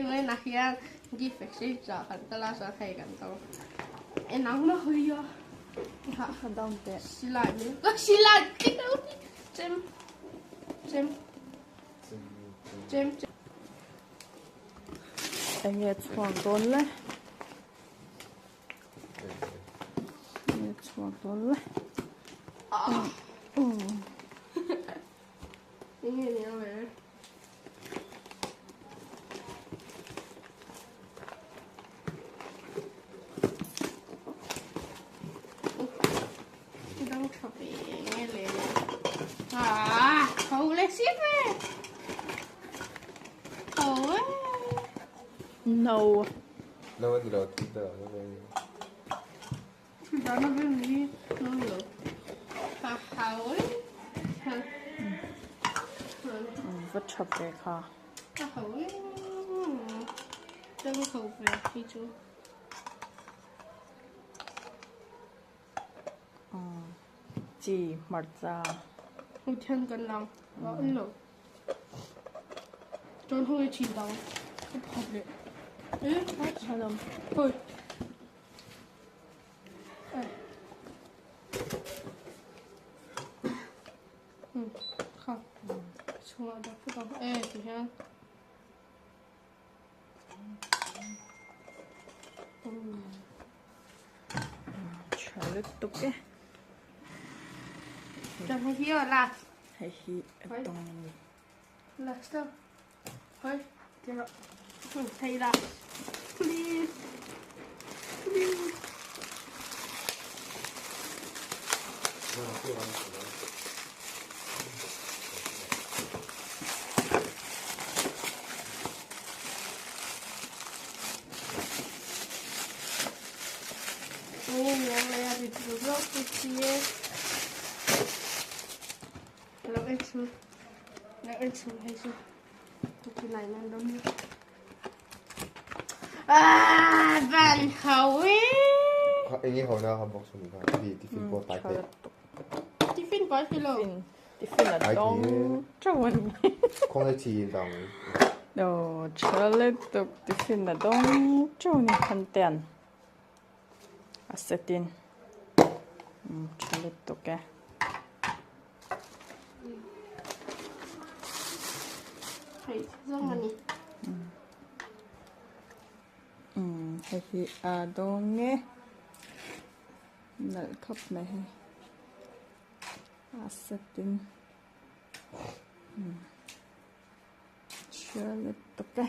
England ah hian gift exchange ah kan kal a chuan hei kan kal engmah hawi a Ka down teh. Silai min ka silai chem chem chem chem. Enge chhuak dawn le? Enge chhuak dawn le? Enge ni ang le? Dang tha ve nge le? Ah, ho le si ve. Ho e. No. No ani lo thil te lo ve ni. Thil dang na ve ni. No ni lo. Ha ho e. Ha. Va tha ve kha. A ho e. Dang ho ve hi chu. Chi hmarcha. Hei thian kan lang a an lo. Chuan hung i chin dang ka phawt leh. Eh, Hello. Hoi. Eh. Hmm, kha. Chungah dah phut ang. Eh, ti hian. Tha lutuk e. Chuan hei hi aw last. Hei hi a dawng a ni. Last aw. Hoi. Hei last. Please. Please. Ah, van ho e. Enge ho na kha box ni kha ti tiffin pawh pai thei. Tiffin pai thei lo. Tiffin a dawng teuh a ni. Khawnge chi in dang. No, tha lutuk tiffin a dawng teuh a ni khantean a set in tha lutuk e. Hei zawng a ni. Hei hi a dawng e. Nalh khawp mai hei. A set in tha lutuk e.